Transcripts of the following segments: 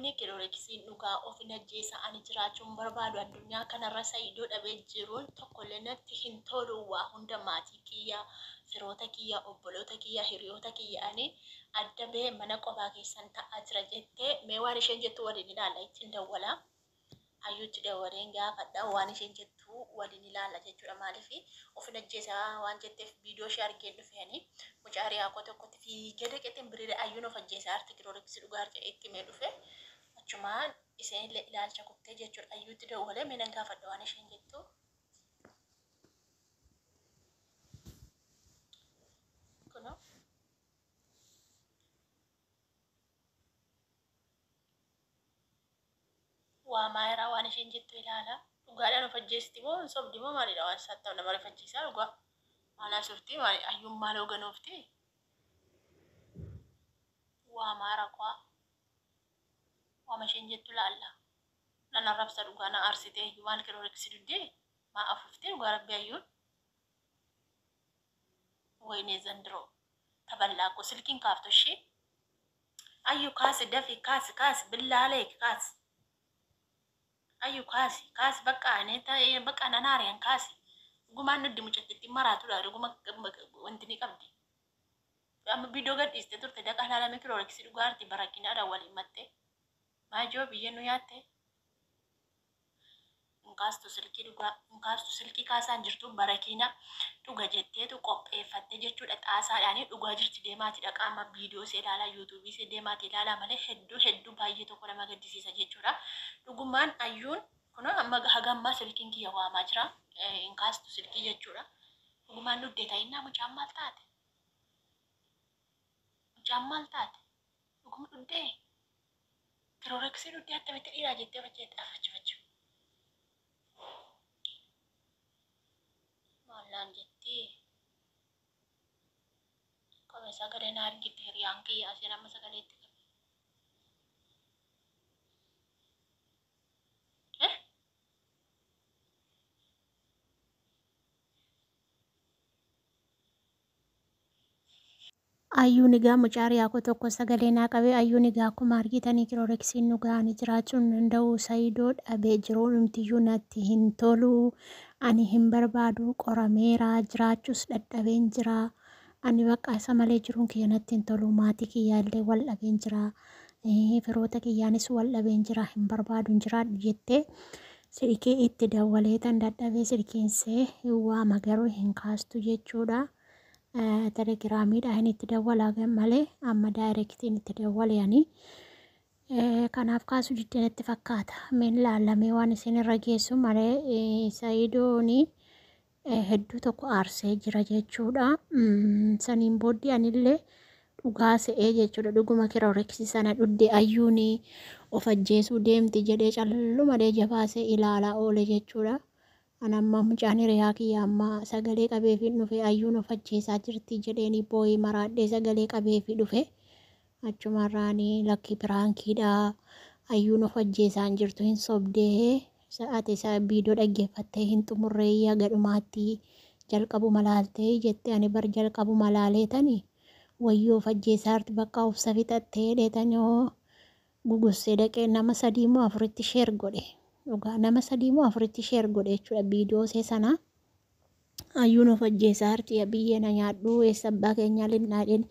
Ayyuuni kiloreksiin dhugaa ofin ajjeesa ani jiraachuu hin barbaadu addunyaa kanarra saidoo dhabee jiruun tokkolle natti hin tolu waa hunda maatii kiyya firoota kiyya obboloota kiyya hiriyoota kiyya ani adda bahee mana qophaa keessan ta'aa jira jette mee waan isheen jettu waliin ilaalla ittin dawwala. Hayyuutti dawwaleen gaafadha waan isheen jettu waliin ilaalla jechuudha maaliif ofin ajjeesa waan jetteef viidiyoo ishee argeen dhufe ani mucaa hiriyaa koo tokkotti fiigee dhaqeetiin biriire hayyuun of ajjeesa arti kilooriksi dhugaa jedhee itti himee dhufe achumaan isheen illee ilaalcha kuttee jechuudha hayyuutti dawwalee mee nan gaafadha waan isheen jettu. Kunoo. Waamaa jiraa waan isheen jettu ilaala. Dhugaadhaan of ajjeesti moo hin sobdi moo maalidha waan isaa ta'u nama rifachiisaa dhugaa. Maal haasofti maal ayyuun maal hooganoofti? Waamaa rakwaa. Waama isheen jettu ilaalla. Nan arrabsa dhugaa na aarsitee iyyuu maal kilooriksi duddee maa afuuftee dhugaa rabbi ayyuun. Wayinee zandiroo taballaa koo silkiin kaaftu ishii. Ayyu kaasi dafi kaasi kaasi billaa aleek kaasi. Ayyu kaasi kaasi bakka ani bakka nan aariyan kaasi. Dhugumaan nuddi mucattittiin maraatudha dhuguma wanti ni qabdi. Amma viidiyoo gad dhiiste turte daqa ilaalame kilooriksi dhugaarti barakinaadhaan waliin mattee. Maajoo biyyeen nu nyaatte. Hin kaastu silkii dhugaa hin kaastu silkii kaasaa hin jirtu barakiina dhuga jetteetu qopheeffatte jechuudha xaasaadhaani dhugaa jirti deemaati dhaqaa amma viidiyoo isee ilaalaa yuutuubii isee deemaati ilaalaa malee hedduu hedduu baay'ee tokko nama gaddisiisa jechuudha dhugumaan ayyuun kunoo amma haga ammaa silkiin kiyya waamaa jira hin kaastu silkii jechuudha dhugumaan dhugde ta'innaa mucaan maal taate mucaan maal taate dhuguma dhugdee Kirooreksii dhuddee attamitti dhiiraa jettee of ajjeette afachi fachi. Maal naan jetti? Qobe sagalee na argite hiriyaan kiyya asiin amma sagalee itti qabe. Eh? Ayyuun egaa mucaa hiriyaa koo tokko sagalee naa qabe ayyuun egaa akkuma argitanii kirooreksiin nu ga'anii jiraachuu hin danda'u sayidoo dhabee jiruudhumtiyyuu natti hin tolu ani hin barbaadu qorameera jiraachuus dadhabeen jira ani bakka isa malee jiruun kiyya natti hin tolu maatii kiyyaa illee wal dhabeen jira firoota kiyyaanis wal dhabeen jira hin barbaadu hin jiraadhu jettee silkii itti dawwaleetan dadhabee silkiinsee hin waama garuu hin kaastu jechuudha. Telegiraamiidhaan itti dawwalaa malee amma daayirektiin itti dawwale ani. Kanaaf kaasuu didde natti fakkaata. Meen laallamee waan isin irra geessu malee Sa'idooni hedduu tokko aarsee jira jechuudha. Saniin booddee anillee dhugaa se'ee jechuudha. Dhuguma kirooreksii sana dhudde ayyuun of ajjeesuu deemti jedhee callumadee jabaasee ilaalaa oole jechuudha. An amma mucaan hiriyaa kiyya amma sagalee qabeefiin dhufe ayyuun of ajjeesaa jirti jedheeni boo'ee maraadhee sagalee qabeefi dhufe achumarraani lakki piraankiidha ayyuun of ajjeesaa hin jirtu hin sobdee ati isa viidiyoo dhaggeeffattee hin xumurree haga dhumaatti jalqabuma laaltee jette ani bar jalqabuma laaleetani wayyoo of ajjeesaa jirti bakka obsa fixattee dheetani hoo gugussee dhaqee nama sadii moo afuritti sheer godhe dhugaa nama sadii moo afuritti sheer godhe jechuudha viidiyoo isee sana ayyuun of ajjeesaa jirti biyyee na nyaadhu eessa abbaa keenyaa linnaa jedheen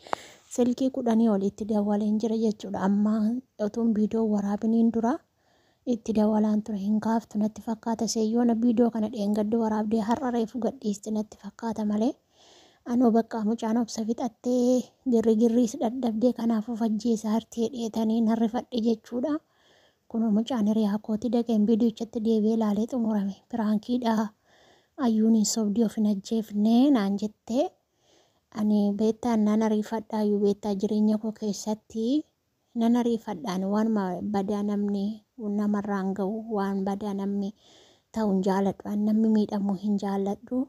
silkii kudhanii ol itti dawwaleen jira jechuudha amma otuun viidiyoo waraabiniin dura itti dawwalaan ture hin kaaftu natti fakkaata seeyyoona viidiyoo kana dheengadda waraabdee har'a reefu gadhiiste natti fakkaata malee Anoo baqqaa mucaan obsa fixattee girrigirriis dhadhabdee kanaaf of ajjeesaa jirti jedheetanii nan rifadhe jechuudha. Kunoo mucaan hiriyaa kooti dhaqeen viidiyochatti deebi'ee ilaalee xumurame. Piraankiidha. Ayyuun hin sobdii of hin ajjeefne naan jette. Ani beektaan nan ariifadha ayyuu beektaa jireenya koo keessatti nan ariifadha ani waanuma badaa namni namarraan ga'u waan badaa namni ta'u hin jaaladhu ani namni miidhamu hin jaaladhu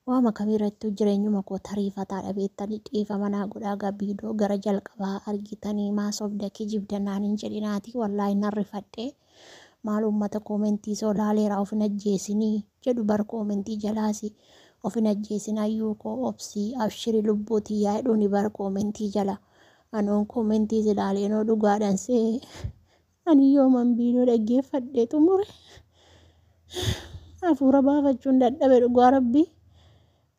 waama kamiirrattuu jireenyuma koo tariifataadha beektanii dhiifama naa godhaa gaa viidiyoo gara jalqabaa argitanii maa sobda kijibda naan hin jedhinaati wallaahi nan rifadhe maal uummata koomentii soo laaleera of hin ajjeesinii jedhu bar koomentii jalaasi of hin ajjeesin ayyuu koo obsii abshiri lubbuu tiyyaa jedhuuni bar koomentii jala Anoon commentiis ilaaleenoo dhugaadhan se'e. Ani yooman viidiyoo dhaggeeffadhee xumure hafuura baafachuun dadhabe dhugaa rabbii.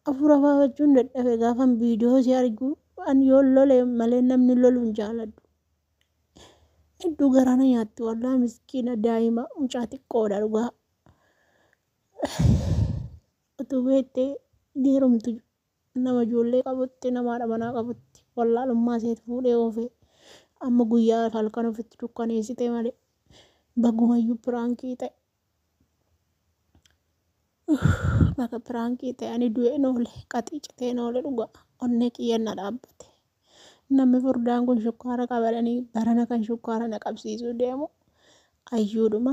Hafuura baafachuun dadhabe gaafan viidiyoo si argu ani yoo lole malee namni lolu hin jaaladhu. Hedduu garaa na nyaatti wallaahi miskiina daa'ima mucaa xiqqoodha dhugaa. Utuu beektee ni heerumtu nama ijoollee qabutti nama haadha manaa qabutti wallaalummaa isheetu fuudhee oofee amma guyyaa halkan ofitti dukkaneessite malee bagumayyuu piraankii ta'e. Baga piraankii ta'e ani du'een oole qaxii citeen oole dhugaa onnee kiyyan na dhaabbate. Namni furdaan kun shukkaara qabadhanii barana kan shukkaara na qabsiisuu deemu ayyuudhuma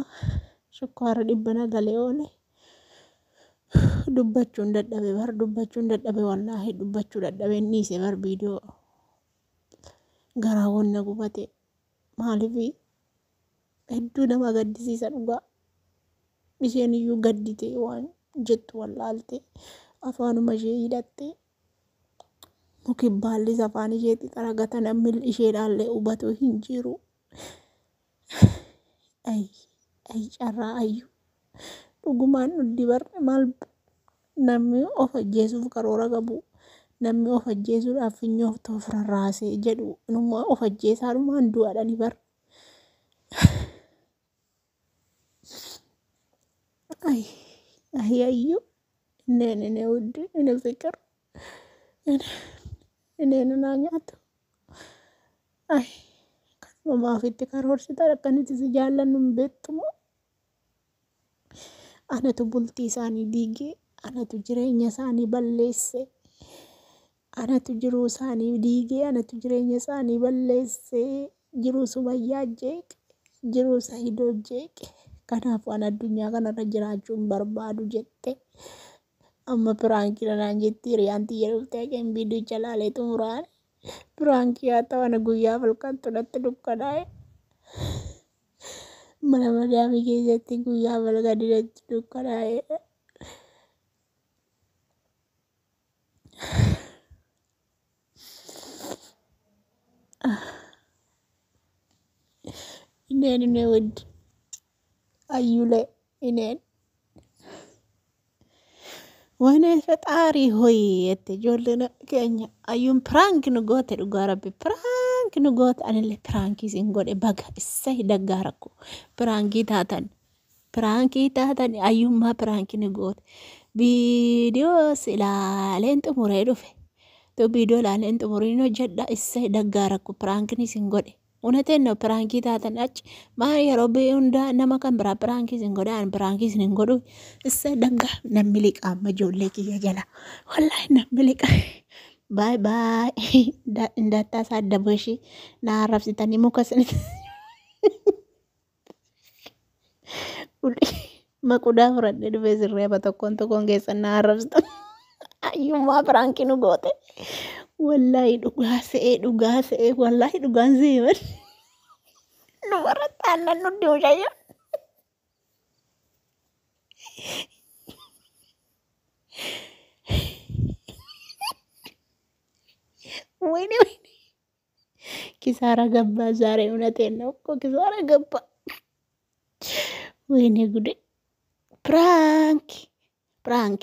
shukkaara dhibba na galee oole. Dubbachuun dadhabe bar dubbachuun dadhabe wallaahi dubbachuu dadhabe dhiise bar viidiyoo garaa wanna gubate maaliif hedduu nama gaddisiisa dhugaa isheen iyyuu gaddite waan jettu wallaalte afaanuma ishee hidhatte muki baallis afaan isheetti xaragata namni isheedhaallee hubatu hin jiru. Ay ay carraa ayyuu dhugumaan nuti barre maal namni of ajjeesuuf karoora qabu namni of ajjeesuudhaaf funyoo of rarraasee jedhu inuma of ajjeesaadhumaan du'aadhani bar. Ay ay ayyuu inneen inni ውድ እኔ ፍቅር እኔን naa nyaatu. Ay kanuma maafitti karoorsitan akkanitti si jaallannu hin beektumoo? Anatu bultii isaanii diigee, anatu jireenya isaanii balleesse, anatu jiruu isaanii diigee, anatu jireenya isaanii balleesse, jiruu Sumayyaa jeeqe, jiruu Sahidoo jeeqe. Kanaafuu ani addunyaa kanarra jiraachuu hin barbaadu jette. Amma piraankii naan jetti hiriyaan tiyya dhuftee haqeen viidiyicha laalee xumuraan. Piraankii haa ta'u ana guyyaa halkantu natti dukkanaa'e. Mana madaamii keessatti guyyaa halkanii natti dukkanaa'e. Ineen inni ውድ አዩለ ineen ወይኔ ፈጣሪ ሆይ jette ijoolleen keenya ayyuun piraank nu goote dhugaa rabbi piraank nu goote anillee piraankii isin godhe baga issay daggaa rakko piraankii taatan piraankii taatan ayyummaa piraankii nu goote viidiyoos ilaaleen xumuree dhufe tu viidiyoo ilaaleen xumuriin hojjedha issay daggaa rakko piraankiin isin godhe እውነቴን ነው piraankii taatan achi maal yeroo hundaa nama kan biraa piraankii isin godhe ani piraankii isin hin godhu issay daggaa namni liqaa amma ijoollee kiyya jala wallaahi namni liqaa baay baay እንዳታሳደቡ እሺ na arrabsitanii muka isin maqudaa fudhadhee dhufee sirreeba tokkoon tokkoon keessan na arrabsitan ayyummaa piraankii nu goote wallaahi dhugaa se'ee dhugaa se'ee wallaahi dhugaan se'ee bari dubarratti aannan nutti mucayyo ወይኔ ወይኔ ኪሳራ ገባ ዛሬ። እውነቴን ነው እኮ ኪሳራ ገባ። ወይኔ ጉዴ! prank prank